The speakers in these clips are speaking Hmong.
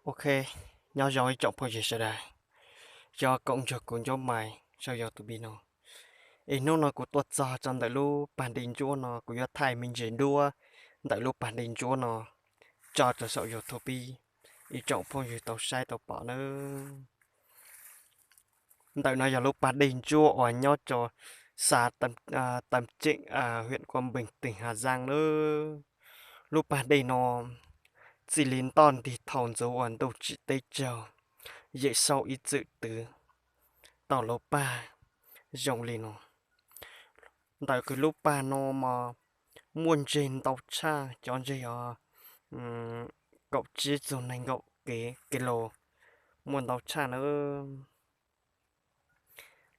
Ok, nyob zoo ib tsoom phooj ywg sawv daws, yog koom nrog kuv Ncuab Mais saum YouTube no. Es hnub no kuv tuaj txog tso ntawm lub pag dej ntsuab no, kuv yuav thaij me ntsis duab ntawm lub pag dej ntsuab no tso rau saum YouTube pib ib tsoom phooj ywg tau saib tau pom nawb. Ntawm no yog lub pag dej ntsuab uas nyob rau xav Tam Ceem, hwm Kuam Npees, teem Has Zaaj nawb. Lub pag dej no txij li ntoj ntig thaum ntxuv uas ntuj tsim teb raug, yem saub ib txwm twv tau lub pag zoo li no. Ntawm kws lub pag no mas muaj ntseg ntau tshaj, cov ntseg os kaum tsib txug nees nkaum kev kis lus, muaj ntau tshaj nawb.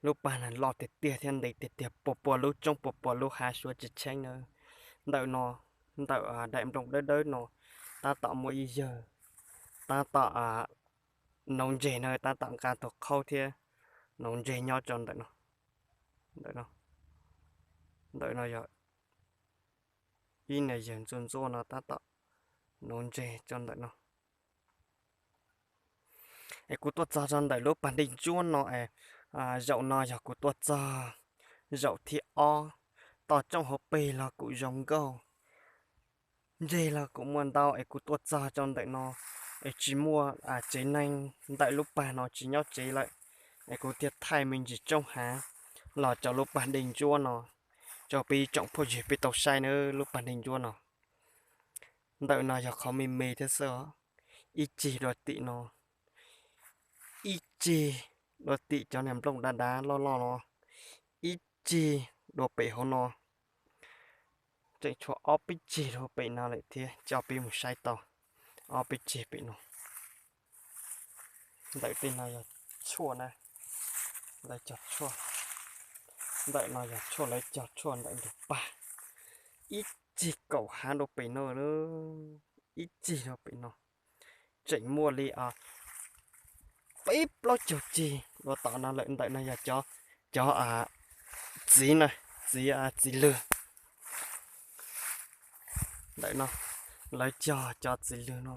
Lub pag no loj tiag tiag thiab ntev tiag tiag, puas puas lub roob puas puas lub hav suav tsis tsheeb nawb. Ntawm no, ntawm daim nplooj dawb dawb no tab tom muaj ib yawg tab tom noov ntseg na, tab tom nqa tus qhaub thiab noov ntseg nyob rau ntawm no. Ntawm no, ntawm no yog ib niag yawg ntxuaj ntxuaj no tab tom noov ntseg rau ntawm no. Es kuv tuaj txog rau ntawm lub pag dej ntsuab no es zaum no yog kuv tuaj txog zaum thib ob, toj roob hauv pes los kuj zoo nkauj, ntseg los kuj muaj ntau es kuv tuaj txog rau ntawm no es tsis muaj tsev neeg ntawm lub pag no tsis nyob tsev lawm, es kuv thiaj thaij me ntsis roob hav los rau lub pag dej ntsuab no rau peb tsoom phooj ywg peb tau saib nawb. Lub pag dej ntsuab no, ntawm no yog qhov me me thiab xwb os. Ib ceg dua tim no, ib ceg dua tim cov niag nplooj dav dav loj loj no, ib ceg dua pem hauv no, tseem tshuav ob peb ceg dua pem no lawm thiab, coj peb mus saib tau ob peb ceg pem no. Ntawm tej no yog tshuaj na, lawv cog tshuaj. Ntawm no yog tshuaj, lawv cog tshuaj ntawm ntug pag. Ib ceg kaum hav dua pem no, ib ceg dua pem no tseem muaj li peb plaub caug ceg dua tom no lawm. Ntawm no yog cov, cov txiv na, txiv, txiv lwg. Ntawm no lawv cog cov txiv lwg no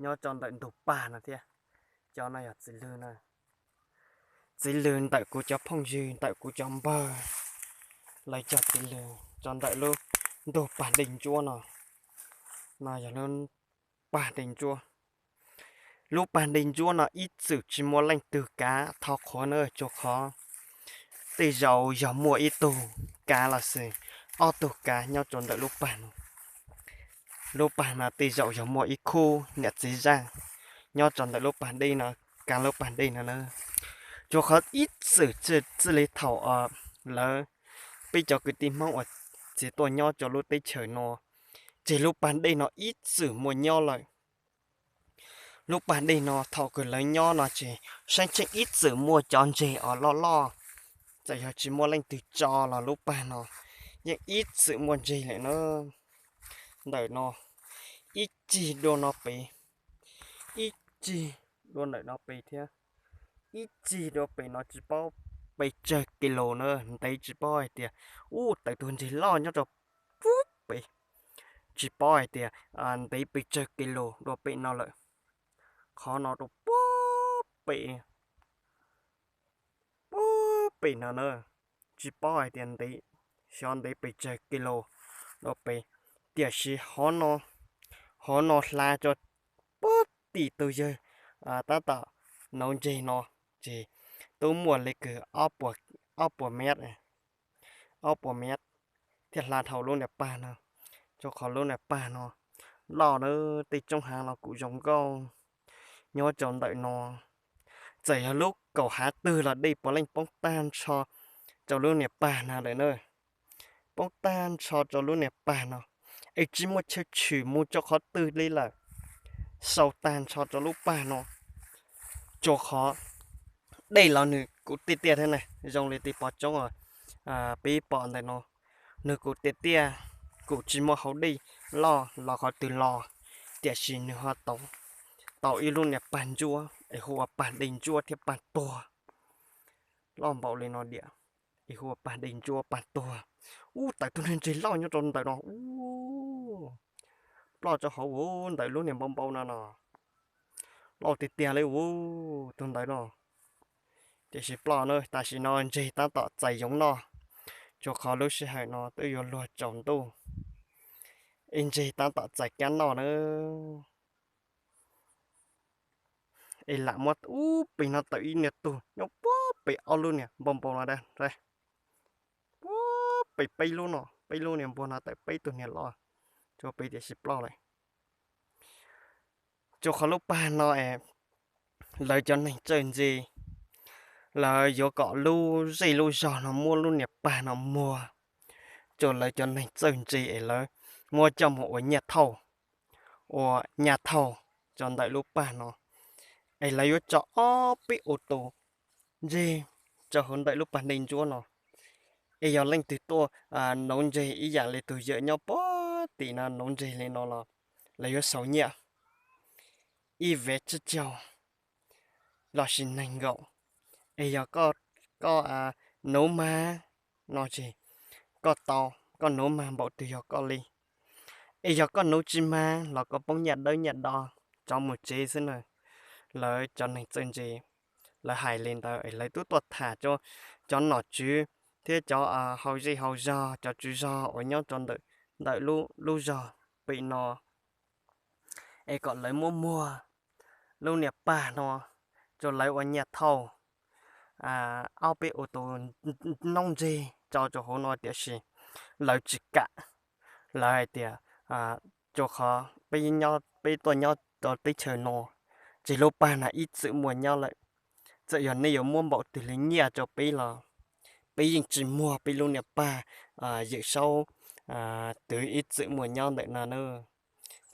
nyob rau ntawm ntug pag no thiab. Cov no yog txiv lwg na. Txiv lwg ntawm kuv cov phooj ywg, ntawm kuv cov npawg, lawv cog txiv lwg rau ntawm lub ntug pag dej ntsuab no. No yog lub pag dej ntsuab. Lub pag dej ntsuab no ib txwm tsis muaj leej twg kav thov qhuav na, tsuas qhov tej zaum yog muaj ib tug kav los sis ob tug kav nyob rau ntawm lub pag no. Lub pag no tej zaum yog muaj ib khub niam txiv zaj nyob rau ntawm lub pag dej no, kav lub pag dej no na. Tsuas qhov ib txwm txij li thaum lawv, peb cov kwv tij Hmoob uas txiv tuaj nyob rau lub teb chaws no, ces lub pag dej no ib txwm muaj nyob lawm. Lub pag dej no thaum kws lawv nyob no ces saib tsheej ib txwm muaj cov ntseg os loj loj, txawm yog tsis muaj leej twg tso los lub pag no yeej ib txwm muaj ntseg lawm na. Ntawm no, ib ceg dua no pem, ib ceg dua ntawm no pem thiab, ib ceg dua pem no tsis paub pes tsawg kis lus na, ntev tsis paub hais tias, ub, tawm tus ntseg loj nyob rau puag pem, tsis paub hais tias ntev pes tsawg kis lus dua pem no lawm. Qhov no rau puag pem, puag pem no na, tsis paub hais tias ntev, xyov ntev pes tsawg kis lus dua pem, tiam sis hov no hla rau puag tim tus yawg tab tom nuv ntseg no, ces twb muaj li kws ob puas mev, ob puas mev thiaj hla dhau lub niag pag no. Rau qhov lub niag pag no loj na, tej roob hav los kuj zoo nkauj nyob rau ntawm no. Txawm yog lub kaum hav twg los dej puav leej poob tag nrho rau lub niag pag no lawm na. Poob tag nrho rau lub niag pag no, es tsis muaj chaw tshwm mus rau qhov twg li lawm, sau tag nrho rau lub pag no. Rau qhov dej los nws kuj tiaj tiaj thiab na, zoo li tej pov roob peb pom ntawm no, nws kuj tiaj tiaj, kuj tsis muaj hauv dej loj los qhov twg los, tiam sis nws ho tau ib lub niag pag ntsuab es hu ua pag dej ntsuab thiab pag tuag. Loj npaum li no diam, es hu ua pag dej ntsuab pag tuag. Ub, tawm tus niag ntseg loj nyob rau ntawm no, ub, ploj rau hauv ntawm lub niag npau npau no no. ploj tiag tiag li ub, tus ntawd no. Tiam sis ploj na, tam sim no ntseg tab tom txais yoov noj, tsuas qhov lub sij hawm no twb yuav luag tsaus ntuj, ib ntseg tab tom txais kab noj na. Es lam muab ub pem no tawm ib niag tug nyob puag pem ob lub niag npau npau no da, puag pem peb lub no, peb lub niag npua no tawm peb tug niag los, tsuas pem tiam sis ploj lawm. Tsuas qhov lub pag no es lawv cov neeg txawj ntse, lawv yuav kom lub zej lub zog no muab lub niag pag no muag, tsuas lawv cov neeg txawj ntse es lawv muab coj mus ua nyiaj thauj, ua nyiaj thauj rau ntawm lub pag no, es lawv yuav tso ob peb u tus ntseg rau hauv ntawm lub pag nti ntsuab no. Es yog leej twg tuaj nuv ntseg ib yam li tus yawm nyob puag tim no nuv ntseg li no los lawv yuav sau nyiaj ib vev tsib caug lossis nees nkaum. Es yog koj nuv mag no ces koj tau, koj nuv mag npaum twg yog koj li. Es yog koj nuv tsis mag los koj poob nyiaj dawb nyiaj do, rov mus tsev xwb na. Lawv cov neeg txawj ntse lawv hais li ntawd es lawv twb tuaj tham cov nom tswv thiab cov hauv zej hauv zog, cov tswv zog uas nyob rau ntawm lub zos pem no, es kom lawv muab muag lub niag pag no rau lawv ua nyiaj thauj ob peb u tus noob ntseg tso rau hauv no, tiam sis lawv tsis kam. Lawv hais tias, tsuas qhov peb tuaj nyob rau teb chaws no, ces lub pag no ib txwm muaj nyob lawm. Txawm yog nej yuav muab npaum twg li nyiaj rau peb los peb yeej tsis muag peb lub niag pag Yawm Saub twv ib txwm muaj nyob ntawm no na.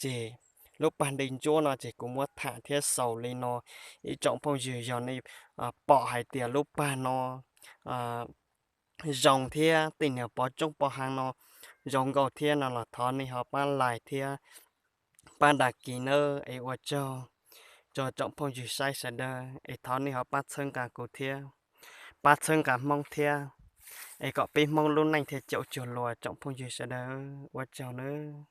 Ces lub pag nti ntsuab no ces kuv muab tham thiab xaus li no. Ib tsoom phooj ywg, yog nej pom hais tias lub pag no zoo thiab tej niag pov tsoob pov haav no zoo nkauj thiab no los thov nej ho pab like thiab pab dag kis nawb. Es ua tsaug rau tsoom phooj ywg saib sawv daws, es thov nej ho pab txhawb nqa kuv thiab, pab txhawb nqa Hmoob thiab, es kom peb Hmoob lub neej thiaj caum cuag luag tsoom phooj ywg sawv daws. Ua tsaug nawb.